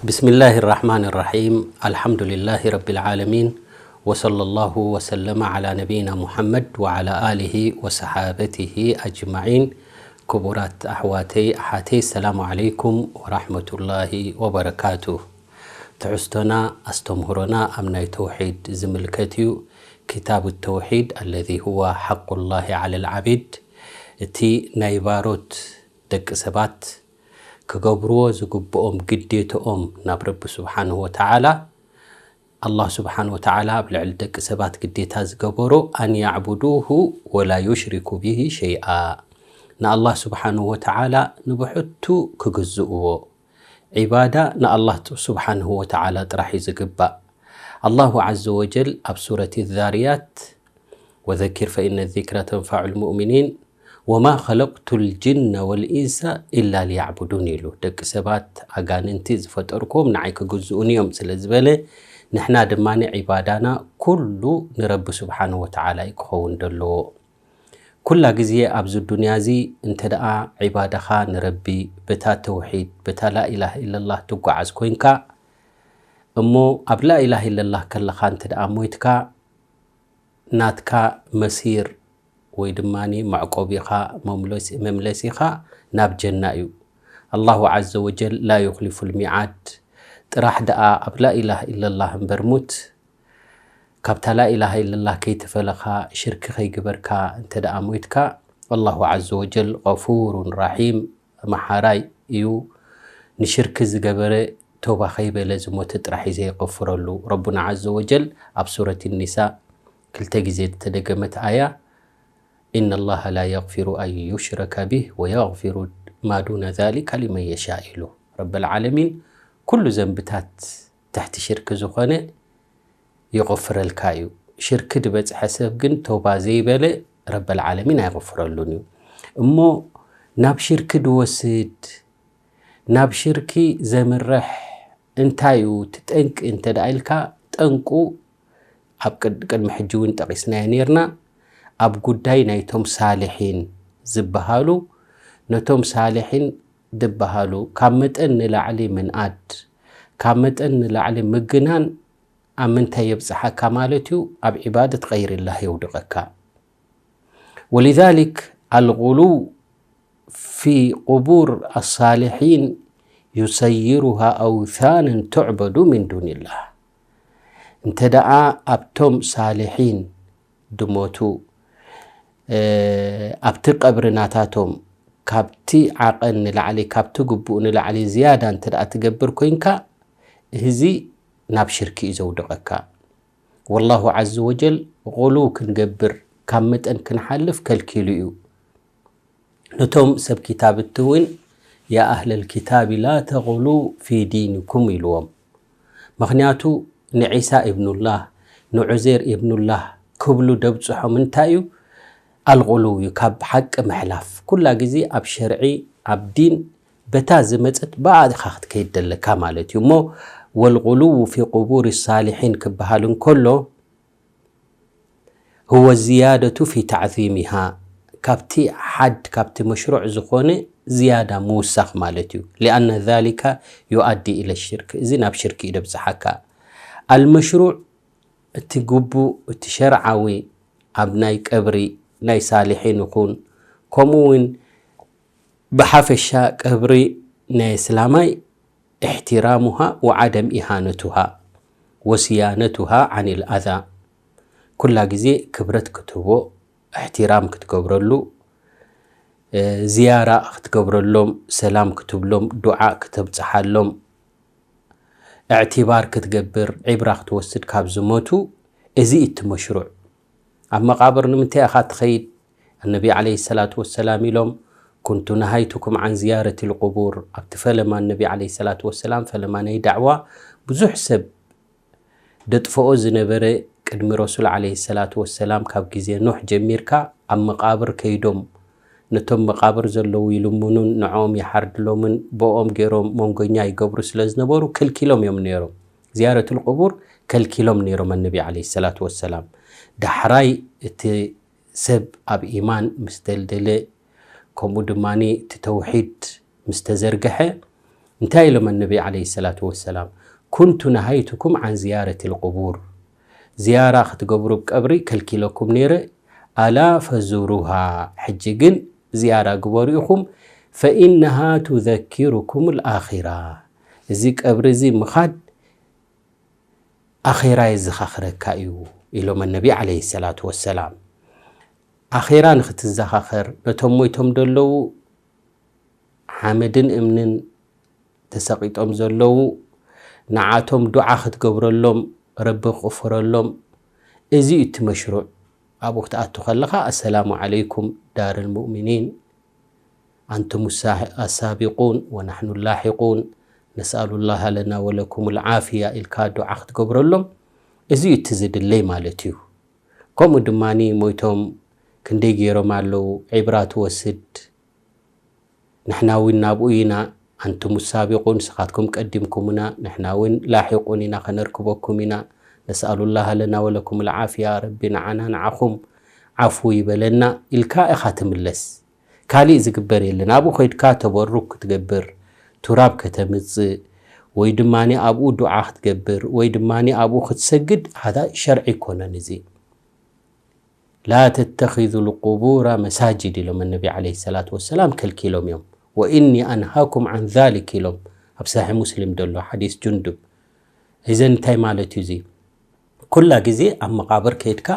بسم الله الرحمن الرحيم. الحمد لله رب العالمين. وصلى الله وسلم على نبينا محمد وعلى آله وصحابته أجمعين. ክቡራት ኣሕዋተይ ኣሓተይ፣ ሰላሙ ዓለይኩም ወራሕመቱላሂ ወበረካቱ። ትሕዝቶና ኣስተምህሮና ኣብ ናይ ተውሒድ ዝምልከት እዩ። ኪታብ ተውሒድ፣ الذي هو حق الله على العبيد፣ እቲ ናይ ባሮት ደቂ ሰባት ክገብርዎ ዝግብኦም ግዴትኦም ናብ ረቢ ስብሓንሁ ወተዓላ፣ ኣላህ ስብሓንሁ ወተዓላ ኣብ ልዕሊ ደቂ ሰባት ግዴታ ዝገበሮ፣ أن يعبدوه ولا يشركوا به شيئا፣ ንኣላህ ስብሓንሁ ወተዓላ ንብሕቱ ክግዝእዎ። ዒባዳ ንኣላህ ስብሓንሁ ወተዓላ ጥራሕ እዩ ዝግባእ። ኣላሁ ዓዘ ወጀል ኣብ ሱረት ዛርያት፣ وذكر فإن الذكرى تنفع المؤمنين وما خلقت الجن والإنس إلا ليعبدون ኢሉ። ደቂ ሰባት ኣጋንንቲ ዝፈጠርኩም ንዓይ ክግዝኡኒ እዮም ስለ ዝበለ፣ ንሕና ድማ ዒባዳና ኩሉ ንረቢ ስብሓንሁ ወተዓላ እዩ ክኸውን ዘለዎ። ኩላ ግዜ ኣብዚ ዱንያ እዚ እንተ ደኣ ዒባዳኻ ንረቢ በታ ተውሒድ፣ በታ ላኢላህ ኢለላህ ትጓዓዝ ኮይንካ፣ እሞ ኣብ ላኢላህ ኢለላህ ከለኻ እንተ ደኣ ሞይትካ፣ ናትካ መሲር ወይ ድማ መዕቆቢኻ፣ መምለሲ-፣ መምለሲኻ ናብ ጀና እዩ። ኣላሁ ዓዘ ወጀል ላ ዩኽሊፉ ልሚዓድ። ጥራሕ ደኣ ኣብ ላኢላህ ኢለላህ እምበር ሙት፣ ካብታ ላኢላሃ ኢለላህ ከይተፈለኻ፣ ሽርኪ ከይገበርካ እንተ ደኣ ሞይትካ፣ ኣላሁ ዓዘ ወጀል ገፉሩን ራሒም፣ መሓራይ እዩ። ንሽርኪ ዝገበረ፣ ቶባ ከይበለ ዝሞተ ጥራሕ እዩ ዘይቀፍረሉ። ረቡና ዓዘ ወጀል ኣብ ሱረት ኒሳ ክልተ ግዜ ዝተደገመት ኣያ፣ إن الله لا يغفر أن يشرك به ويغفر ما دون ذلك لمن يشاء ኢሉ። ረበል ዓለሚን ኩሉ ዘንብታት ትሕቲ ሽርኪ ዝኾነ ይቕፍረልካ እዩ። ሽርኪ ዝበጽሐ ሰብ ግን ተውባ ዘይበለ ረበል ዓለሚን ኣይቕፍረሉን እዩ። እሞ ናብ ሽርኪ ድወስድ፣ ናብ ሽርኪ ዘምርሕ እንታይ እዩ እቲ ጠንቂ እንተ ደኣ ኢልካ፣ ጠንቁ ኣብ ቅድ-፣ ቅድሚ ሕጂ እውን ጠቒስናዮ ኔርና። ኣብ ጉዳይ ናይቶም ሳልሒን ዝበሃሉ፣ ነቶም ሳልሒን ዝበሃሉ ካብ መጠን ንላዕሊ ምንኣድ፣ ካብ መጠን ንላዕሊ ምግናን ኣብ ምንታይ የብጽሓካ ማለት እዩ? ኣብ ዒባደት ገይሪላህ የውድቐካ። ولذلك الغلو في قبور الصالحين يصيرها أوثانا تعبد من دون الله። እንተ ደኣ ኣብቶም ሳልሒን ድሞቱ፣ እ፣ ኣብቲ ቀብሪ ናታቶም ካብቲ ዓቐን ንላዕሊ፣ ካብቲ ግቡእ ንላዕሊ ዝያዳ እንተ ደኣ ትገብር ኮይንካ፣ እዚ ናብ ሽርኪ እዩ ዘውድቐካ። ወላሁ ዓዘ ወጀል፣ غلو ክንገብር፣ ካብ መጠን ክንሓልፍ ከልኪሉ እዩ። ነቶም ሰብ ኪታብቲ እውን፣ يا أهل الكتاب لا تغلوا في دينكم ኢልዎም። ምኽንያቱ ንዒሳ ኢብኑላህ፣ ንዑዜር ኢብኑላህ ክብሉ ደብጽሖም እንታይ እዩ? ኣልغلو እዩ፣ ካብ ሓቂ ምሕላፍ። ኩላ ግዜ ኣብ ሸርዒ፣ ኣብ ዲን፣ በታ ዝመጸት ብኣ ኢኻ ክትከይድ ደለካ ማለት እዩ። እሞ والغلو في قبور الصالحين ክበሃል እንከሎ، هو الزيادة في تعظيمها، ካብቲ ሓድ፣ ካብቲ መሽሩዕ ዝኾነ ዝያዳ ምውሳኽ ማለት እዩ። لأن ذلك يؤدي إلى الشرك، እዚ ናብ ሽርኪ እዩ ደብጽሓካ። المشروع፣ እቲ ግቡእ፣ እቲ ሸርዓዊ፣ ኣብ ናይ ቀብሪ ናይ ሳልሒን ይኹን፣ ከምኡ እውን ብሓፈሻ ቀብሪ ናይ እስላማይ احترامها وعدم إهانتها وصيانتها عن الأذى። ኩላ ግዜ ክብረት ክትህቦ፣ እሕትራም ክትገብረሉ፣ እ፣ ዝያራ ክትገብረሎም፣ ሰላም ክትብሎም፣ ዱዓ ክተብጽሓሎም፣ እዕቲባር ክትገብር፣ ዒብራ ክትወስድ ካብ ዝሞቱ፣ እዚ እቲ መሽሩዕ። ኣብ መቓብር ንምንታይ ኢኻ ትኸይድ? ኣነቢ ዓለይሂ ሰላቱ ወሰላም ኢሎም፣ كنت نهيتكم عن زيارة القبور። ኣብቲ ፈለማ ኣነቢ ዓለይሂ ሰላቱ ወሰላም፣ ፈለማ ናይ ዳዕዋ፣ ብዙሕ ሰብ ደጥፍኦ ዝነበረ፣ ቅድሚ ረሱል ዓለይሂ ሰላቱ ወሰላም፣ ካብ ግዜ ኖሕ ጀሚርካ ኣብ መቓብር ከይዶም ነቶም መቓብር ዘለዉ ይልምኑን ንዕኦም ይሓርድሎምን ብኦም ገይሮም መንጎኛ ይገብሩ ስለ ዝነበሩ፣ ከልኪሎም እዮም ነይሮም። ዝያረቱል ቁቡር ከልኪሎም ነይሮም ኣነቢ ዓለይሂ ሰላቱ ወሰላም። ዳሕራይ እቲ ሰብ ኣብ ኢማን ምስ ደልደለ፣ ከምኡ ድማ እቲ ተውሒድ ምስ ተዘርግሐ፣ እንታይ ኢሎም ኣነቢ ዓለይሂ ሰላቱ ወሰላም? ኩንቱ ነሃይቱኩም ዓን ዝያረት ልቁቡር፣ ዝያራ ክትገብሩ ብ ቀብሪ ከልኪለኩም ነይረ። ኣላ ፈዙሩሃ፣ ሕጂ ግን ዝያራ ግበሩ ኢኹም። ፈኢነሃ ቱዘኪሩኩም ልኣኺራ፣ እዚ ቀብሪ እዚ ምኻድ ኣኼራ የዘኻኽረካ እዩ ኢሎም ኣነቢ ዓለይሂ ሰላቱ ወሰላም። ኣኼራ ንኽትዘኻኸር ነቶም ሞይቶም ደለዉ ሓመድን እምንን ተሰቒጦም ዘለዉ ንዓቶም ዱዓ ክትገብረሎም፣ ረቢ ክቕፍረሎም፣ እዚ እዩ እቲ መሽሩዕ። ኣብኡ ክትኣቱ ከለኻ ኣሰላሙ ዓለይኩም ዳር ልሙእሚኒን ኣንቱም ኣሳቢቁን ወናሕኑ ላሒቁን ነስኣሉ ላሃ ለና ወለኩም ልዓፍያ ኢልካ ዱዓ ክትገብረሎም፣ እዚ እዩ እቲ ዝድለይ ማለት እዩ። ከምኡ ድማ ሞይቶም ክንደይ ገይሮም ኣለዉ፣ ዒብራ ትወስድ። ንሕና እውን ናብኡ ኢና። ኣንቱም ሳቢቁን፣ ንስኻትኩም ቀዲምኩምና፣ ንሕና እውን ላሒቁን ኢና፣ ከነርክበኩም ኢና። ነስኣሉ ላሃ ለና ወለኩም ልዓፍያ፣ ረቢ ንዓና ንዓኹም ዓፉ ይበለና ኢልካ ኢኻ ትምለስ። ካሊእ ዝግበር የለን። ኣብኡ ከይድካ ተበሩክ ክትገብር፣ ቱራብ ከተምጽእ፣ ወይ ድማ ኣብኡ ዱዓ ክትገብር፣ ወይ ድማ ኣብኡ ክትሰግድ፣ ሃዛ ሸርዒ ኣይኮነን እዚ። ላ ተተኺዙ ልቁቡራ መሳጅድ ኢሎም ኣነቢ ዓለይሂ ሰላቱ ወሰላም ከልኪሎም እዮም። ወኢኒ ኣንሃኩም ዓን ዛሊክ ኢሎም ኣብ ሰሒሕ ሙስሊም ዘሎ ሓዲስ ጁንዱብ። እዘን እንታይ ማለት እዩ እዚ? ኩላ ግዜ ኣብ መቓብር ከይድካ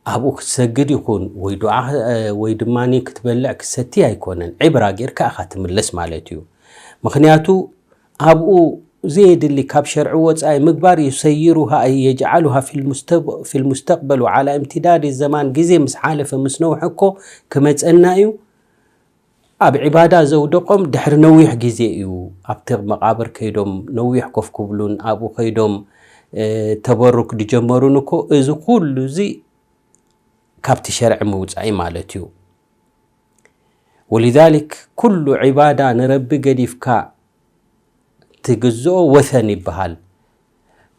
ኣብኡ ክትሰግድ ይኹን ወይ ዱዓ፣ እ፣ ወይ ድማ ክትበልዕ ክትሰቲ ኣይኮነን። ዒብራ ጌርካ ኢኻ ትምለስ ማለት እዩ። ምኽንያቱ ኣብኡ ዘየድሊ ካብ ሸርዒ ወጻኢ ምግባር ዩሰይሩሃ ኣይ የጅዓሉሃ ፊል ሙስተብ-፣ ፊል ሙስተቅበል ወዓላ እምትዳድ ዘማን፣ ግዜ ምስ ሓለፈ ምስ ነውሐ እኮ ክመጸና እዩ። ኣብ ዒባዳ ዘውደቖም ድሕሪ ነዊሕ ግዜ እዩ። ኣብቲ መቓብር ከይዶም ነዊሕ ኮፍ ክብሉን ኣብኡ ከይዶም፣ እ፣ ተበሩክ ድጀመሩን እኮ እዚ ኩሉ እዚ ካብቲ ሸርዒ ምውጻእ ማለት እዩ። ወሊዛሊክ ኩሉ ዒባዳ ንረቢ ገዲፍካ ትግዝኦ ወሰን ይበሃል።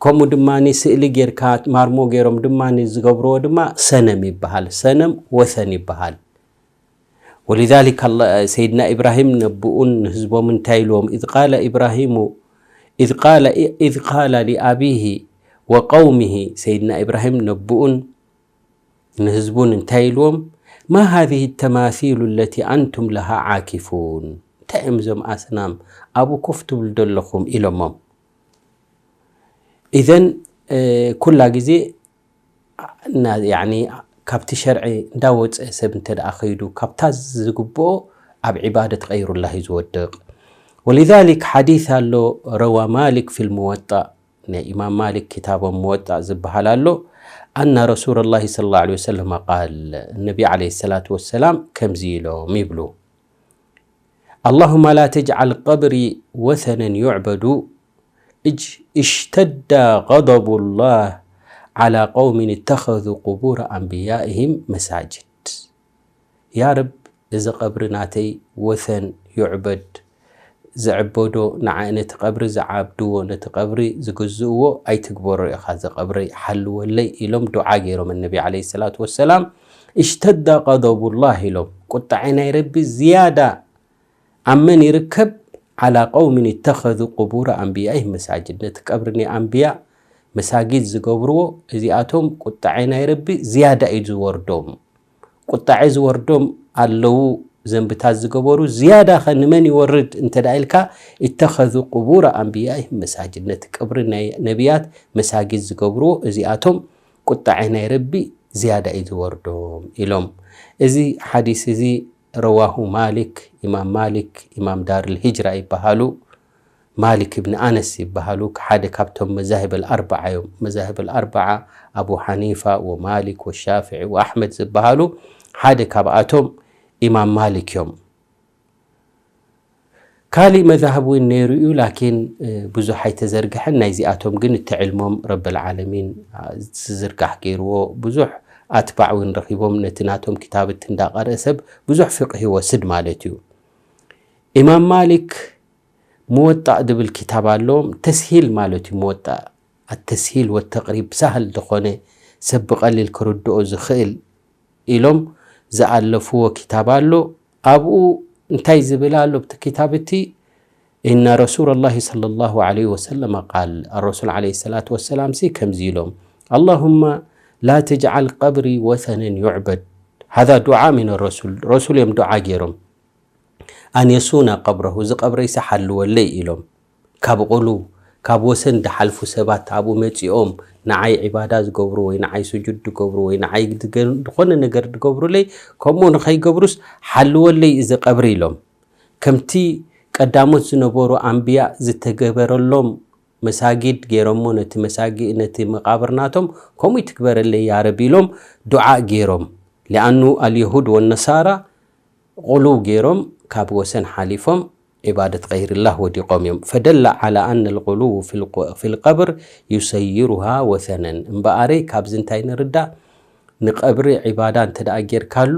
ከምኡ ድማ ስእሊ ጌርካ ማርሞ ገይሮም ድማ ዝገብርዎ ድማ ሰነም ይበሃል። ሰነም ወሰን ይበሃል። ወሊዛሊክ ኣላ-፣ ሰይድና ኢብራሂም ነብኡን ንህዝቦም እንታይ ኢልዎም? ኢዝ ቃለ ኢብራሂሙ፣ ኢዝ ቃለ፣ ኢዝ ቃለ ሊኣቢሂ ወቀውሚሂ፣ ሰይድና ኢብራሂም ነብኡን ንህዝቡን እንታይ ኢልዎም? ማ ሃዚህ ተማሲሉ ለቲ ኣንቱም ለሃ ዓኪፉን፣ እንታይ እዮም እዞም ኣስናም ኣብኡ ኮፍ ትብሉ ዘለኹም? ኢሎሞም። ኢዘን፣ እ፣ ኩላ ግዜ ና-፣ ያኒ ካብቲ ሸርዒ እንዳወፀ ሰብ እንተ ደኣ ከይዱ ካብታ ዝግብኦ ኣብ ዒባደት ቀይሩላህ እዩ ዝወድቕ። ወሊዛሊክ ሓዲስ ኣሎ፣ ረዋ ማሊክ ፊል ሙወጣእ፣ ናይ ኢማም ማሊክ ክታቦም ሙወጣእ ዝበሃል ኣሎ፣ ኣና ረሱለላሂ ሰለላሁ ዐለይሂ ወሰለም ቃል፣ ነቢ ዐለይሂ ሰላቱ ወሰላም ከምዚ ኢሎም ይብሉ። ኣላሁማ ላ ተጅዓል ቀብሪ ወሰነን ዩዕበዱ፣ እጅ-፣ እሽተዳ ገደቡላህ ዓላ ቀውሚን እተኸዙ ቁቡረ ኣንብያኢሂም መሳጅድ። ያ ረብ፣ እዚ ቀብሪ ናተይ ወሰን ዩዕበድ፣ ዝዕበዶ፣ ንዓ-፣ ነቲ ቀብሪ ዝዓብድዎ፣ ነቲ ቀብሪ ዝግዝእዎ ኣይትግበሮ ኢኻ፣ እዚ ቀብሪ ሓልወለይ ኢሎም ዱዓ ገይሮም ነቢ ዓለይሂ ሰላቱ ወሰላም። እሽተዳ ቀደቡላህ ኢሎም፣ ቁጣዐ ናይ ረቢ ዝያዳ ኣብ መን ይርከብ? ዓላ ቀውሚን እተኸዙ ቁቡረ ኣንብያኢሂም መሳጅድ፣ ነቲ ቀብሪ ናይ ኣንብያ መሳጊድ ዝገብርዎ፣ እዚኣቶም ቁጣዐ ናይ ረቢ ዝያዳ እዩ ዝወርዶም። ቁጣዐ ዝወርዶም ኣለዉ፣ ዘንብታት ዝገበሩ ዝያዳ ኸ ንመን ይወርድ እንተ ደኣ ኢልካ፣ እተኸዙ ቁቡረ ኣንብያኢሂም መሳጅድ፣ ነቲ ቀብሪ ናይ ነቢያት መሳጊድ ዝገብርዎ፣ እዚኣቶም ቁጣዐ ናይ ረቢ ዝያዳ እዩ ዝወርዶም ኢሎም። እዚ ሓዲስ እዚ ረዋሁ ማሊክ፣ ኢማም ማሊክ፣ ኢማም ዳርል ሂጅራ ይበሃሉ፣ ማሊክ እብን ኣነስ ይበሃሉ፣ ሓደ ካብቶም መዛሂብ ኣልኣርበዓ እዮም። መዛሂብ ኣልኣርበዓ፣ ኣቡ ሓኒፋ ወማሊክ ወሻፍዒ ወኣሕመድ ዝበሃሉ፣ ሓደ ካብኣቶም ኢማም ማሊክ እዮም። ካሊእ መዛህብ እውን ነይሩ እዩ፣ ላኪን፣ እ፣ ብዙሕ ኣይተዘርግሐን። ናይዚኣቶም ግን እቲ ዕልሞም ረብል ዓለሚን፣ አ፣ ዝዝርጋሕ ገይርዎ፣ ብዙሕ ኣትባዕ እውን ረኺቦም፣ ነቲ ናቶም ክታብት እንዳቐርአ ሰብ ብዙሕ ፍቅህ ይወስድ ማለት እዩ። ኢማም ማሊክ ሙወጣእ ዝብል ክታብ ኣለዎም። ተስሂል ማለት እዩ ሙወጣእ። ኣተስሂል ወተቅሪብ፣ ሳህል ዝኾነ ሰብ ብቐሊል ክርድኦ ዝኽእል ኢሎም ዝኣለፍዎ ክታብ ኣሎ። ኣብኡ እንታይ ዝብል ኣሎ ኣብቲ ክታብ እቲ? إن رسول الله صلى الله عليه وسلم قال، الرسول عليه الصلاة والسلام ሲ ከምዚ ኢሎም፣ اللهم لا تجعل قبري وثنا يعبد. هذا دعاء من الرسول. ረሱል እዮም ዱዓ ገይሮም። أن يصون قبره፣ እዚ ቀብረይሲ ሓልወለይ ኢሎም። ካብ ቁሉ፣ ካብ ወሰን ዝሓልፉ ሰባት ኣብኡ መጺኦም ንዓይ ዒባዳ ዝገብሩ ወይ ንዓይ ስጁድ ዝገብሩ ወይ ንዓይ ዝገ-፣ ዝኾነ ነገር ዝገብሩለይ፣ ከምኡ ንኸይገብሩስ ሓልወለይ እዚ ቀብሪ ኢሎም። ከምቲ ቀዳሞት ዝነበሩ ኣንብያ ዝተገበረሎም መሳጊድ ገይሮሞ፣ ነቲ መሳጊ-፣ ነቲ መቃብር ናቶም ከምኡ ይትግበረለይ ያ ረቢ ኢሎም ዱዓ ገይሮም። ሊኣኑ ኣልየሁድ ወነሳራ ቁሉው ገይሮም ካብ ወሰን ሓሊፎም ዒባደት ገይርላህ ወዲቆም እዮም። فدل على أن الغلو في الق-، في القبر يصيرها وثنا። እምበኣረይ ካብዚ እንታይ ንርዳእ? ንቀብሪ ዒባዳ እንተ ደኣ ጌርካሉ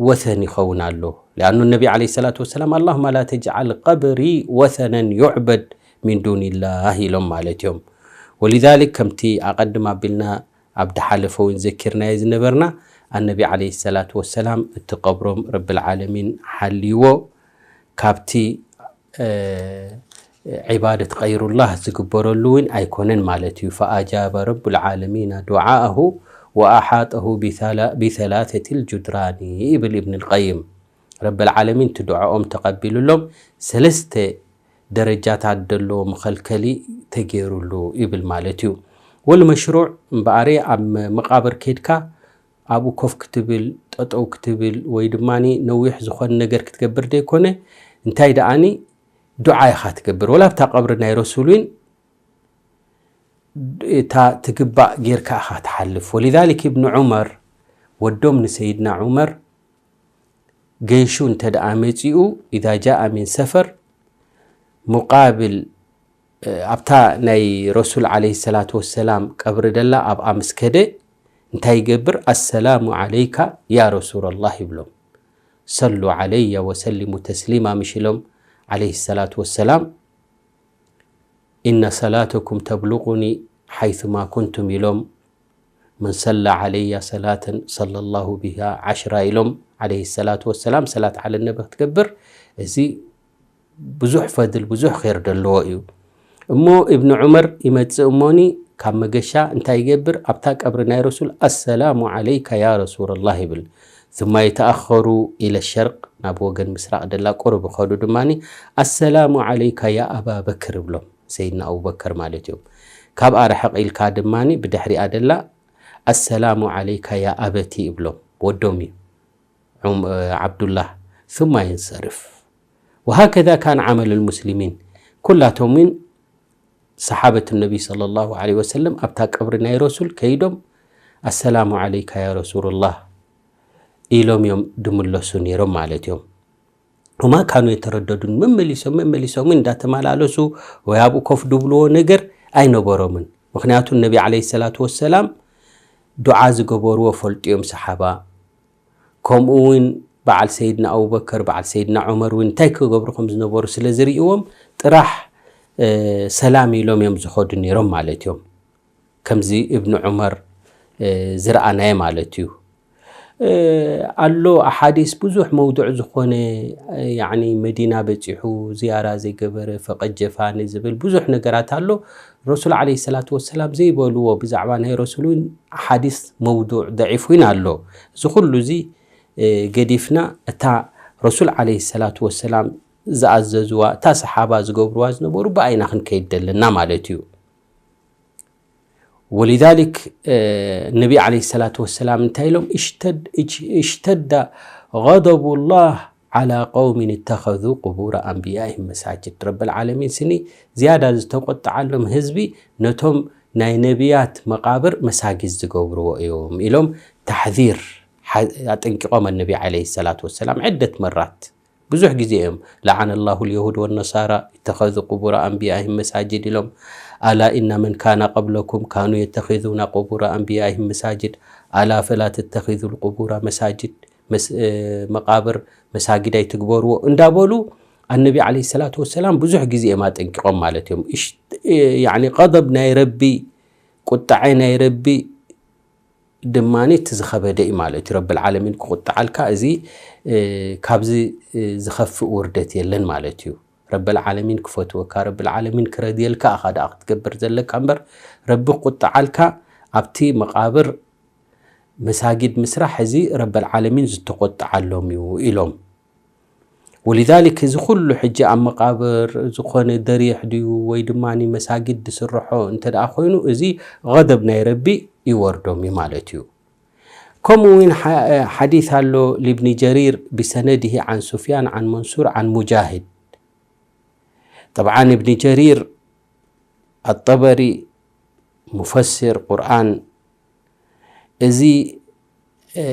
ወሰን ይኸውን ኣሎ። لأن النبي عليه الصلاة والسلام اللهم لا تجعل قبري وثنا يعبد من دون الله ኢሎም ማለት እዮም። ولذلك ከምቲ ኣቐድም ኣቢልና ኣብ ዝሓለፈ እውን ዘኪርናዮ ዝነበርና ኣነቢ ዓለይሂ ሰላቱ ወሰላም እቲ ቀብሮም ረብል ዓለሚን ሓልይዎ ካብቲ ዒባደት ቀይሩላህ ዝግበረሉ እውን ኣይኮነን ማለት እዩ። فأجاب رب العالمين دعاءه وأحاطه بثلا-، بثلاثة الجدران ይብል ኢብን ልቀይም። ረብል ዓለሚን እቲ ዱዓኦም ተቐቢሉሎም ሰለስተ ደረጃታት ዘለዎ መኸልከሊ ተገይሩሉ ይብል ማለት እዩ። ወልመሽሩዕ እምበኣር ኣብ መቃብር ኬድካ ኣብኡ ኮፍ ክትብል፣ ጠጠው ክትብል ወይ ድማ ነዊሕ ዝኾነ ነገር ክትገብር ዘይኮነ እንታይ ደኣኒ ዱዓ ኢኻ ትገብር። ወላ ኣብታ ቀብሪ ናይ ረሱል እውን እታ ትግባእ ጌርካ ኢኻ ትሓልፍ። ولذلك ابن عمر ወዶም ንሰይድና ዑመር ገይሹ እንተ ደኣ መጺኡ إذا جاء من سفر مقابل ኣብታ ናይ ረሱል ዓለይሂ ሰላቱ ወሰላም ቀብሪ ደላ ኣብኣ ምስ ከደ እንታይ ይገብር? السلام عليك يا رسول الله ይብሎም። صلوا علي وسلموا تسليما ምሽ ኢሎም ዓለይሂ ሰላቱ ወሰላም إن صلاتكم تبلغني حيثما كنتم ኢሎም من صلى علي صلاة صلى الله بها عشرا ኢሎም ዓለይሂ ሰላቱ ወሰላም ሰላት ዓለ ነቢ ክትገብር እዚ ብዙሕ ፈድል ብዙሕ ኸይር ዘለዎ እዩ። እሞ እብኒ ዑመር ይመጽእ እሞኒ ካብ መገሻ እንታይ ይገብር? ኣብታ ቀብሪ ናይ ረሱል السلام عليك يا رسول الله ይብል። ثم يتأخر إلى الشرق ናብ ወገን ምስራቕ ደላ ቁሩብ ይኸዱ ድማ السلام عليك يا أبا بكر ይብሎም። ሰይድና ኣቡበከር ማለት እዮም። ካብኣ ርሕቕ ኢልካ ድማ ብድሕሪኣ ደላ السلام عليك يا أبتي ይብሎም። ወዶም እዩ ዑም-፣ ዓብዱላህ ثم ينصرف وهكذا كان عمل المسلمين ኩላቶም እውን ሰሓበት ነቢ صلى الله عليه وسلم ኣብታ ቀብሪ ናይ ረሱል ከይዶም السلام عليك يا رسول الله ኢሎም እዮም ድምለሱ ነይሮም ማለት እዮም። وما كانوا يترددون መመሊሶም መመሊሶም እውን እንዳተመላለሱ ወይ ኣብኡ ኮፍ ድብልዎ ነገር ኣይነበሮምን። ምክንያቱ ነቢ ዓለይሂ ሰላቱ ወሰላም ዱዓ ዝገበርዎ ፈልጡ እዮም ሰሓባ። ከምኡ እውን በዓል ሰይድና ኣቡበከር በዓል ሰይድና ዑመር እውን እንታይ ክገብሩ ከም ዝነበሩ ስለ ዝርእዎም ጥራሕ እ፣ ሰላም ኢሎም እዮም ዝኸዱ ነይሮም ማለት እዮም። ከምዚ እብኒ ዑመር እ፣ ዝረኣናየ ማለት እዩ። እ፣ ኣሎ ኣሓዲስ ብዙሕ መውዱዕ ዝኾነ እ፣ ያዕኒ መዲና በፂሑ ዝያራ ዘይገበረ ፈቐድ ጀፋኒ ዝብል ብዙሕ ነገራት ኣሎ። ረሱል ዓለይሂ ሰላቱ ወሰላም ዘይበልዎ ብዛዕባ ናይ ረሱል እውን ኣሓዲስ መውዱዕ ደዒፍ እውን ኣሎ። እዚ ኩሉ እዚ እ፣ ገዲፍና እታ ረሱል ዓለይሂ ሰላቱ ወሰላም ዝኣዘዝዋ እታ ሰሓባ ዝገብርዋ ዝነበሩ ብኣይና ክንከይድ ደለና ማለት እዩ። ولذلك እ፣ ነቢ ዓለይሂ ሰላቱ ወሰላም እንታይ ኢሎም? اشتد-، اش-، اشتد غضب الله على قوم اتخذوا قبور أنبيائهم مساجد ረብል ዓለሚን ስኒ ዝያዳ ዝተቆጠዓሎም ህዝቢ ነቶም ናይ ነቢያት መቃብር መሳጊድ ዝገብርዎ እዮም ኢሎም ታሕዚር ሓ-፣ ኣጠንቂቖም ነቢ ዓለይሂ ሰላቱ ወሰላም ዕደት መራት ብዙሕ ግዜ እዮም لعن الله اليهود والنصارى اتخذوا قبور أنبيائهم مساجد ኢሎም ألا إن من كان قبلكم كانوا يتخذون قبور أنبيائهم مساجد ألا فلا تتخذوا القبور مساجد መስ-፣ እ፣ መቃብር መሳጊድ ኣይትግበርዎ እንዳበሉ ኣነቢ ዓለይሂ ሰላቱ ወሰላም ብዙሕ ግዜ እዮም ኣጠንቂቖም ማለት እዮም። እሽ-፣ እ፣ ያዕኒ ቀደብ ናይ ረቢ ቁጣዐ ናይ ረቢ ድማ እቲ ዝኸበደ እዩ ማለት እዩ። ረብል ዓለሚን ክቁጣዓልካ እዚ እ፣ ካብዚ እ፣ ዝኸፍእ ውርደት የለን ማለት እዩ። ረበል ዓለሚን ክፈትወካ፣ ረበል ዓለሚን ክረድየልካ ኢኻ ደኣ ክትገብር ዘለካ እምበር፣ ረቢ ክቁጥዓልካ ኣብቲ መቓብር መሳጊድ ምስራሕ፣ እዚ ረበል ዓለሚን ዝተቆጥዓሎም እዩ ኢሎም። ወሊዛሊክ እዚ ኩሉ ሕጂ ኣብ መቓብር ዝኾነ ደሪሕ ድዩ ወይ ድማ መሳጊድ ዝስርሖ እንተ ደኣ ኮይኑ፣ እዚ ገደብ ናይ ረቢ ይወርዶም እዩ ማለት እዩ። ከምኡ እውን ሓ-፣ ሓዲስ ኣሎ፣ ሊብኒ ጀሪር ብሰነድሂ ዓን ሱፍያን ዓን መንሱር ዓን ሙጃሂድ። ጠብዓን እብኒ ጀሪር ኣጠበሪ ሙፈሲር ቁርኣን፣ እዚ፣ እ፣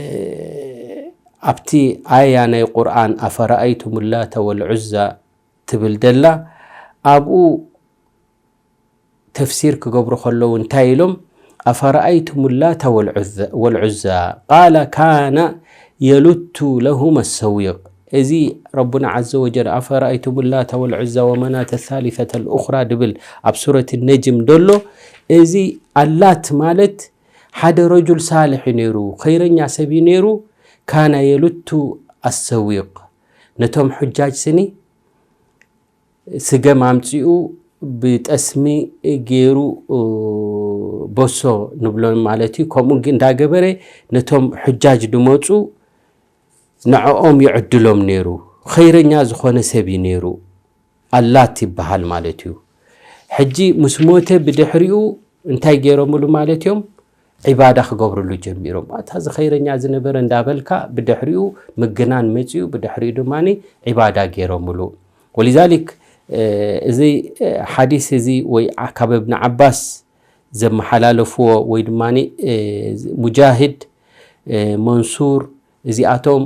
ኣብቲ ኣያ ናይ ቁርኣን ኣፈረኣይቱም ላተ ወልዑዛ ትብል ደላ፣ ኣብኡ ተፍሲር ክገብሩ ከለዉ እንታይ ኢሎም? ኣፈረኣይቱም ላተ ወልዑዘ-፣ ወልዑዛ ቃለ ካነ የሉቱ ለሁመ ሰዊቕ። እዚ ረቡና ዓዘ ወጀል ኣፈረኣይቱም ላተ ወልዑዛ ወመናተ ሳሊሰተ ልኡኽራ ድብል ኣብ ሱረት ነጅም ደሎ፣ እዚ ኣላት ማለት ሓደ ረጁል ሳልሕ እዩ ነይሩ፣ ኸይረኛ ሰብ እዩ ነይሩ። ካነ የሉቱ ኣሰዊቕ፣ ነቶም ሑጃጅ ስኒ ስገም ኣምጺኡ ብጠስሚ ገይሩ፣ እ፣ በሶ ንብሎ ማለት እዩ። ከምኡ ግን እንዳገበረ ነቶም ሑጃጅ ድመጹ ንዕኦም ይዕድሎም ነይሩ። ኸይረኛ ዝኾነ ሰብ እዩ ነይሩ። ኣላት ይበሃል ማለት እዩ። ሕጂ ምስ ሞተ ብድሕሪኡ እንታይ ገይሮምሉ ማለት እዮም? ዒባዳ ክገብርሉ ጀሚሮም። ኣታ እዚ ኸይረኛ ዝነበረ እንዳበልካ ብድሕሪኡ ምግናን መጺኡ፣ ብድሕሪኡ ድማ ዒባዳ ገይሮምሉ። ወሊዛሊክ፣ እ፣ እዚ፣ እ፣ ሓዲስ እዚ ወይ ዓ-፣ ካብ እብን ዓባስ ዘመሓላለፍዎ ወይ ድማ፣ እ፣ ሙጃሂድ፣ እ፣ መንሱር፣ እዚኣቶም፣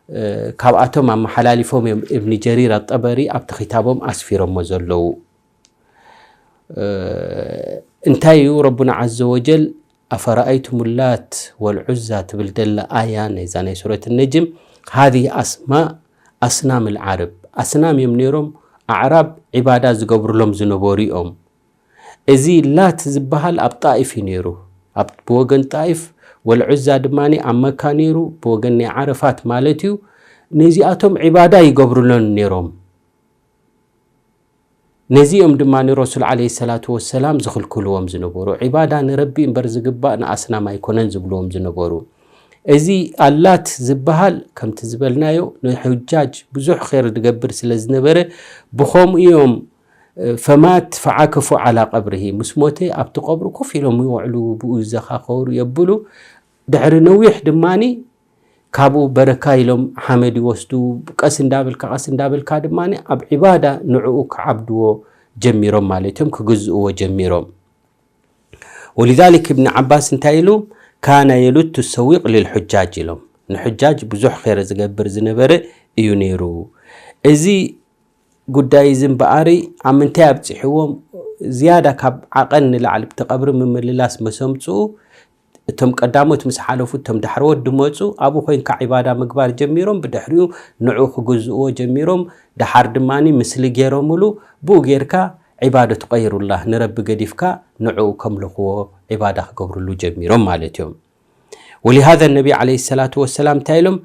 እ፣ ካብኣቶም ኣመሓላሊፎም እዮም እብኒ ጀሪር ኣጠበሪ ኣብቲ ኺታቦም ኣስፊሮሞ ዘለዉ። እ፣ እንታይ እዩ ረቡና ዓዘ ወጀል ኣፈረኣይቱም ላት ወልዑዛ ትብል ደላ ኣያ ናይዛ ናይ ሱረት ነጅም፣ ሃዚህ ኣስማእ ኣስናም ልዓረብ፣ ኣስናም እዮም ነይሮም ኣዕራብ ዒባዳ ዝገብሩሎም ዝነበሩ እዮም። እዚ ላት ዝበሃል ኣብ ጣኢፍ እዩ ነይሩ፣ ኣብ ብወገን ጣኢፍ፣ ወልዑዛ ድማ ኣብ መካ ነይሩ፣ ብወገን ናይ ዓረፋት ማለት እዩ። ነዚኣቶም ዒባዳ ይገብሩሎም ነይሮም። ነዚኦም ድማ ንረሱል ዓለይሂ ሰላቱ ወሰላም ዝኽልክልዎም ዝነበሩ፣ ዒባዳ ንረቢ እምበር ዝግባእ ንኣስናም ኣይኮነን ዝብልዎም ዝነበሩ። እዚ ኣላት ዝበሃል ከምቲ ዝበልናዮ ንሑጃጅ ብዙሕ ኸይር ዝገብር ስለ ዝነበረ ብኸምኡ እዮም፣ ፈማት ፈዓከፉ ዓላ ቀብርሂ፣ ምስ ሞተ ኣብቲ ቀብሩ ኮፍ ኢሎም ይውዕሉ፣ ብኡ ይዘኻኸሩ የብሉ። ድሕሪ ነዊሕ ድማኒ ካብኡ በረካ ኢሎም ሓመድ ይወስዱ። ቀስ እንዳበልካ፣ ቀስ እንዳበልካ ድማ ኣብ ዒባዳ ንዕኡ ክዓብድዎ ጀሚሮም ማለት እዮም፣ ክግዝእዎ ጀሚሮም። ወሊዛሊክ እብኒ ዓባስ እንታይ ኢሉ? ካነ የሉቱ ሰዊቕ ልልሑጃጅ ኢሎም። ንሑጃጅ ብዙሕ ኸይረ ዝገብር ዝነበረ እዩ ነይሩ። እዚ ጉዳይ እዚ እምበኣሪ ኣብ ምንታይ ኣብፂሕዎም? ዝያዳ ካብ ዓቐን ንላዕሊ ብቲ ቀብሪ ምምልላስ መሰምፅኡ፣ እቶም ቀዳሞት ምስ ሓለፉ፣ እቶም ዳሕረዎት ድመፁ፣ ኣብኡ ኮይንካ ዒባዳ ምግባር ጀሚሮም። ብድሕሪኡ ንዑ ክግዝእዎ ጀሚሮም። ደሓር ድማ ምስሊ ገይሮምሉ። ብኡ ጌርካ ዒባደቱ ቀይሩላህ፣ ንረቢ ገዲፍካ ንዕኡ ከምልኽዎ ዒባዳ ክገብርሉ ጀሚሮም ማለት እዮም። ወሊሃዘ ነቢ ዓለይሂ ሰላቱ ወሰላም እንታይ ኢሎም?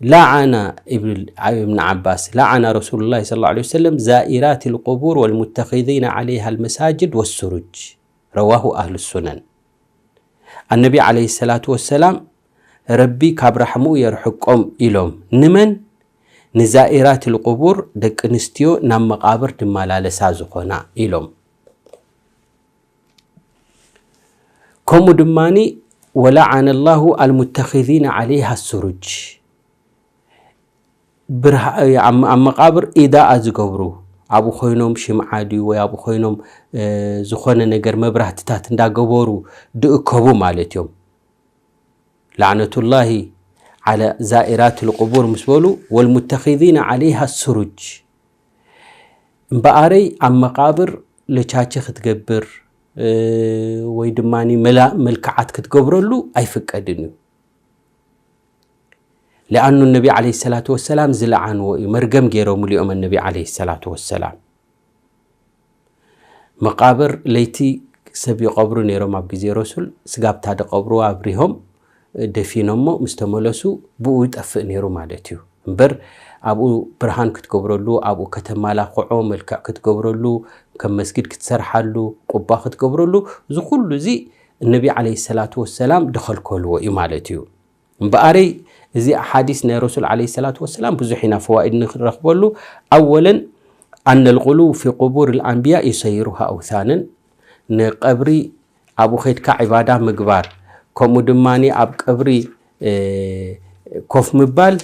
ላዓና እብን፣ እብን ዓባስ፣ ላዓና ረሱሉላሂ ሰለላሁ ዐለይሂ ወሰለም ዛኢራት ልቁቡር ወልሙተኺዚነ ዓለይሃ ልመሳጅድ ወሱሩጅ። ረዋሁ ኣህሉ ሱነን። ኣነቢ ዓለይሂ ሰላቱ ወሰላም ረቢ ካብ ራሕምኡ የርሕቆም ኢሎም። ንመን? ንዛኢራት ልቁቡር፣ ደቂ ኣንስትዮ ናብ መቓብር ድመላለሳ ዝኾና ኢሎም። ከምኡ ድማኒ ወለዓነ ላሁ ኣልሙተኺዚነ ዓለይሃ ሱሩጅ። ብርሃ-፣ ኣብ፣ ኣብ መቓብር ኢዳኣ ዝገብሩ፣ ኣብኡ ኮይኖም ሽምዓ ድዩ ወይ ኣብኡ ኮይኖም፣ እ፣ ዝኾነ ነገር መብራህትታት እንዳገበሩ ድእከቡ ማለት እዮም። ላዕነቱላሂ ዓላ ዛኢራት ልቁቡር ምስ በሉ፣ ወልሙተኺዚነ ዓለይሃ ሱሩጅ። እምበኣረይ ኣብ መቓብር ለቻቺ ክትገብር፣ እ፣ ወይ ድማ መላ-፣ መልክዓት ክትገብረሉ ኣይፍቀድን እዩ። ሊኣኑ ነቢ ዓለይሂ ሰላቱ ወሰላም ዝለዓንዎ እዩ። መርገም ገይሮምሉ እዮም ነቢ ዓለይሂ ሰላቱ ወሰላም። መቓብር ለይቲ ሰብ ይቐብሩ ነይሮም ኣብ ግዜ ረሱል። ስጋብታ ድቐብርዋ ኣብሪሆም ደፊኖሞ ምስ ተመለሱ ብኡ ይጠፍእ ነይሩ ማለት እዩ። እምበር ኣብኡ ብርሃን ክትገብረሉ፣ ኣብኡ ከተማላኽዖ፣ መልክዕ ክትገብረሉ፣ ከም መስጊድ ክትሰርሓሉ፣ ቁባ ክትገብረሉ፣ እዚ ኩሉ እዚ እነቢ ዓለይሂ ሰላቱ ወሰላም ድኸልከልዎ እዩ ማለት እዩ። እምበኣረይ እዚ ሓዲስ ናይ ረሱል ዓለይሂ ሰላቱ ወሰላም ብዙሕ ኢና ፈዋኢድ ንረኽበሉ። ኣወለን ኣነ ልቁሉው ፊ ቁቡር ልኣንብያ ዩሰይሩሃ ኣውሳነን፣ ንቀብሪ ኣብኡ ኸይድካ ዒባዳ ምግባር፣ ከምኡ ድማ ኣብ ቀብሪ ኮፍ ምባል፣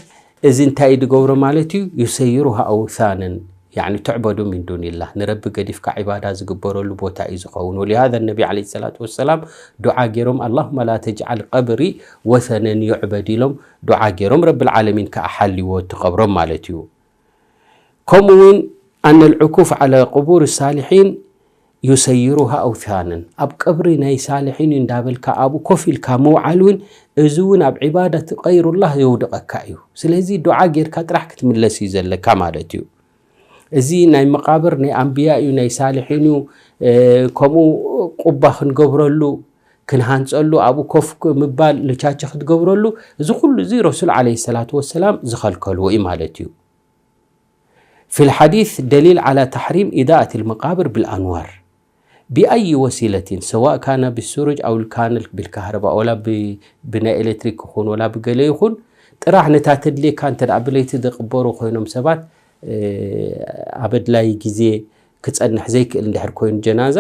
እዚ እንታይ እዩ ዝገብሮ ማለት እዩ? ዩሰይሩሃ ኣውሳነን፣ ያኒ ትዕበዱ ሚን ዱኒላህ፣ ንረቢ ገዲፍካ ዒባዳ ዝግበረሉ ቦታ እዩ ዝኸውን። ወሊሃዛ ነቢ ዓለይሂ ሰላቱ ወሰላም ዱዓ ገይሮም፣ ኣላሁመ ላ ተጅዓል ቀብሪ ወሰነን ዩዕበድ ኢሎም ዱዓ ገይሮም፣ ረብል ዓለሚን ከዓ ሓልዎ እቲ ቀብሮም ማለት እዩ። ከምኡ እውን ኣነ ልዕኩፍ ዓላ ቁቡር ሳሊሒን ዩሰይሩሃ ኣውሳነን፣ ኣብ ቀብሪ ናይ ሳልሒን እዩ እንዳበልካ ኣብኡ ኮፍ ኢልካ ምውዓል እውን፣ እዚ እውን ኣብ ዒባደት ቀይሩላህ የውድቐካ እዩ። ስለዚ ዱዓ ጌርካ ጥራሕ ክትምለስ እዩ ዘለካ ማለት እዩ። እዚ ናይ መቃብር ናይ ኣንብያ እዩ፣ ናይ ሳልሒን እዩ። ከምኡ ቁባ ክንገብረሉ፣ ክንሃንፀሉ፣ ኣብኡ ኮፍ ምባል ልቻቸ ክትገብረሉ፣ እዚ ኩሉ እዚ ረሱል ዓለይሂ ሰላቱ ወሰላም ዝኸልከልዎ እዩ ማለት እዩ። في الحديث دليل على تحريم إضاءة المقابر بالأنوار بأي وسيلة، سواء كان بالسروج أو كان بالكهرباء، ولا ب-، ብናይ ኤሌክትሪክ ክኹን ወላ ብገለ ይኹን፣ ጥራሕ ነታ ተድልየካ እንተ ደኣ ብለይቲ ዝቕበሩ ኮይኖም ሰባት፣ ኣብ ኣድላይ ግዜ ክጸንሕ ዘይክእል እንድሕር ኮይኑ ጀናዛ፣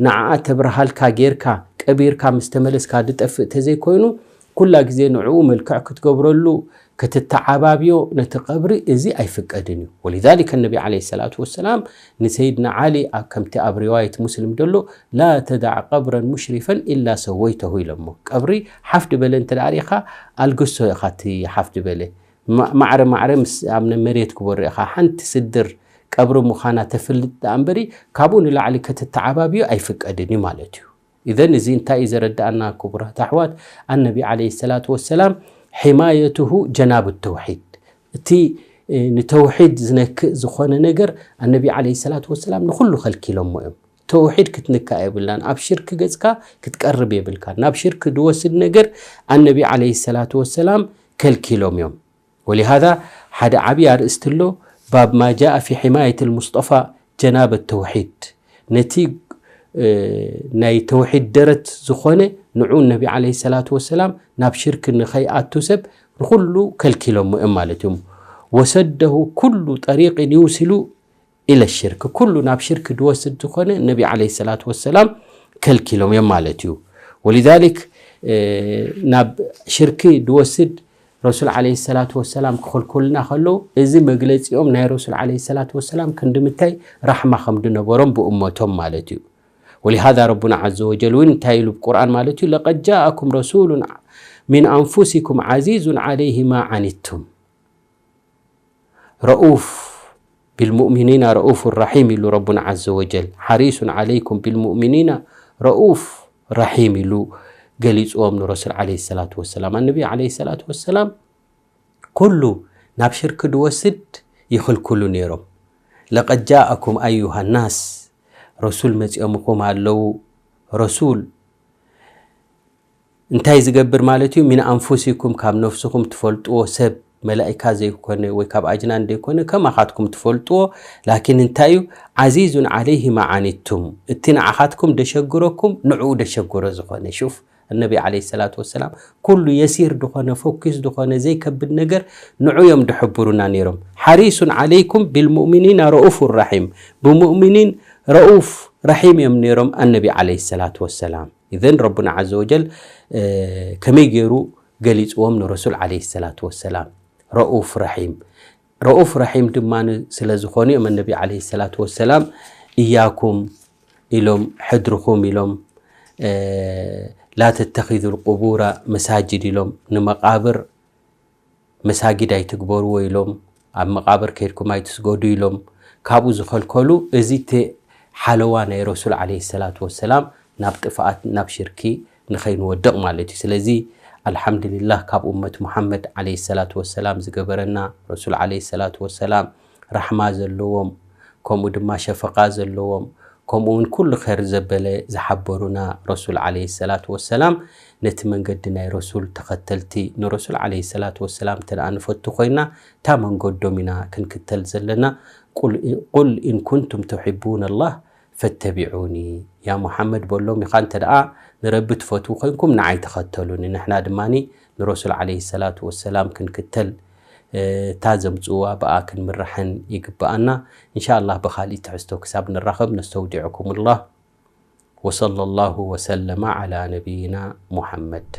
ንዓኣ ተብርሃልካ ጌርካ ቀቢርካ ምስ ተመለስካ ዝጠፍእ ተዘይኮይኑ፣ ኩላ ግዜ ንዕኡ መልክዕ ክትገብረሉ፣ ክትተዓባብዮ ነቲ ቀብሪ፣ እዚ ኣይፍቀድን እዩ። ወሊዛሊከ ነቢ ዓለይሂ ሰላቱ ወሰላም ንሰይድና ዓሊ ኣብ ከምቲ ኣብ ሪዋየት ሙስሊም ደሎ፣ ላ ተዳዕ ቀብረን ሙሽሪፈን ኢላ ሰወይተሁ ኢሎሞ። ቀብሪ ሓፍ ድበለ እንተ ደኣ ሪኢኻ፣ ኣልግሶ ኢኻ እቲ ሓፍ ድበለ። ማ-፣ ማዕረ ማዕረ ምስ ኣብ መሬት ክበሩ ኢኻ። ሓንቲ ስድር ቀብሪ ምዃና ተፍልጥ ደኣ እምበሪ፣ ካብኡ ንላዕሊ ክትተዓባብዮ ኣይፍቀድን እዩ ማለት እዩ። ኢዘን እዚ እንታይ እዩ ዘረድኣና ክቡራት ኣሕዋት? ኣነቢ ዓለይሂ ሰላቱ ወሰላም ሒማየትሁ ጀናብ ተውሒድ። እቲ፣ እ፣ ንተውሒድ ዝነክእ ዝኾነ ነገር ኣነቢ ዓለይሂ ሰላቱ ወሰላም ንኹሉ ከልኪሎሞ እዮም። ተውሒድ ክትንካእ የብላን። ኣብ ሽርክ ገጽካ ክትቀርብ የብልካን። ናብ ሽርክ ዝወስድ ነገር ኣነቢ ዓለይሂ ሰላቱ ወሰላም ከልኪሎም እዮም። ወሊሃዛ ሓደ ዓብዪ ኣርእስቲ ኣሎ፣ ባብ ማ ጃአ ፊ ሒማየት ልሙስጠፋ ጀናብ ተውሒድ። ነቲ፣ እ፣ ናይ ተውሒድ ደረት ዝኾነ ንዑ ነቢ ዓለይሂ ሰላቱ ወሰላም ናብ ሽርክ ንኸይኣቱ ሰብ ንኹሉ ከልኪሎሞ እዮም ማለት እዮም። ወሰደሁ ኩሉ ጠሪቅን ይውሲሉ ኢለ ሽርክ፣ ኩሉ ናብ ሽርክ ዝወስድ ዝኾነ ነቢ ዓለይሂ ሰላቱ ወሰላም ከልኪሎም እዮም ማለት እዩ። ወሊዛሊክ፣ እ፣ ናብ ሽርክ ዝወስድ ረሱል ዓለይሂ ሰላቱ ወሰላም ክኸልኩልና ከለዉ፣ እዚ መግለጺኦም ናይ ረሱል ዓለይሂ ሰላቱ ወሰላም ክንዲ ምታይ ራሕማ ከም ዝነበሮም ብእመቶም ማለት እዩ። ወሊሃዛ ረቡና ዓዘ ወጀል እውን እንታይ ኢሉ ብቁርኣን ማለት እዩ? ለቀድ ጃኣኩም ረሱሉን ሚን ኣንፉሲኩም ዓዚዙን ዓለይሂ ማ ዓኒቱም ረኡፍ ቢልሙእሚኒና ረኡፍ ራሒም ኢሉ ረቡና ዓዘ ወጀል። ሓሪሱን ዓለይኩም ቢልሙእሚኒና ረኡፍ ራሒም ኢሉ ገሊፅዎም ንረሱል ዓለይሂ ሰላቱ ወሰላም። ኣነቢ ዓለይሂ ሰላቱ ወሰላም ኩሉ ናብ ሽርክ ድወስድ ይኽልክሉ ነይሮም። ለቀድ ጃኣኩም ኣዩሃ ናስ፣ ረሱል መፂኦምኹም ኣለዉ። ረሱል እንታይ ዝገብር ማለት እዩ? ሚን ኣንፉሲኩም፣ ካብ ነፍስኹም ትፈልጥዎ ሰብ፣ መላኢካ ዘይኮነ ወይ ካብ ኣጅናን ዘይኮነ፣ ከማኻትኩም ትፈልጥዎ። ላኪን እንታይ እዩ? ዓዚዙን ዓለይሂ ማ ዓኒቱም፣ እቲ ንዓኻትኩም ደሸግረኩም ንዕኡ ደሸግሮ ዝኾነ። ሹፍ፣ እነቢ ዓለይሂ ሰላቱ ወሰላም ኩሉ የሲር ዝኾነ፣ ፎኪስ ዝኾነ፣ ዘይከብድ ነገር ንዑ እዮም ድሕብሩና ነይሮም። ሓሪሱን ዓለይኩም ቢልሙእሚኒና ረኡፍ ራሒም፣ ብሙእሚኒን ረኡፍ ራሒም እዮም ነይሮም ኣነቢ ዓለይሂ ሰላቱ ወሰላም። ኢዘን ረቡና ዓዘ ወጀል፣ እ፣ ከመይ ገይሩ ገሊፅዎም ንረሱል ዓለይሂ ሰላቱ ወሰላም? ረኡፍ ረሒም። ረኡፍ ረሒም ድማ ን-፣ ስለ ዝኾኑ እዮም ነቢ ዓለይሂ ሰላቱ ወሰላም እያኩም ኢሎም፣ ሕድርኹም ኢሎም፣ እ፣ ላ ተተኺዙ ልቁቡራ መሳጅድ ኢሎም፣ ንመቃብር መሳጊድ ኣይትግበርዎ ኢሎም፣ ኣብ መቃብር ከይድኩም ኣይትስገዱ ኢሎም፣ ካብኡ ዝኸልከሉ፣ እዚ እቲ ሓለዋ ናይ ረሱል ዓለይሂ ሰላቱ ወሰላም ናብ ጥፍኣት፣ ናብ ሽርኪ ንኸይንወድቕ ማለት እዩ። ስለዚ ኣልሓምዱሊላህ ካብ ኡመት ሙሓመድ ዓለይሂ ሰላቱ ወሰላም ዝገበረና፣ ረሱል ዓለይሂ ሰላቱ ወሰላም ራሕማ ዘለዎም፣ ከምኡ ድማ ሸፈቃ ዘለዎም፣ ከምኡ እውን ኩሉ ኸር ዘበለ ዝሓበሩና ረሱል ዓለይሂ ሰላቱ ወሰላም፣ ነቲ መንገዲ ናይ ረሱል ተኸተልቲ፣ ንረሱል ዓለይሂ ሰላቱ ወሰላም እንተ ደኣ ንፈቱ ኮይና፣ እታ መንገዶም ኢና ክንክተል ዘለና። ቁል፣ ቁል ኢን ኩንቱም ትሕቡን ኣላህ ፈተቢዑኒ። ያ ሙሓመድ በሎም ኢኻ፣ እንተ ደኣ ንረቢ ትፈትዉ ኮይንኩም ንዓይ ተኸተሉኒ። ንሕና ድማ ንረሱል ዓለይሂ ሰላቱ ወሰላም ክንክተል፣ እ፣ እታ ዘምጽዋ ብኣ ክንምራሕን ይግብኣና። እንሻ ኣላህ ብኻሊእ ትሕዝቶ ክሳብ ንራኸብ ነስተውዲዕኩም ኣላህ። ወሰለ ላሁ ወሰለመ ዓላ ነቢይና ሙሓመድ።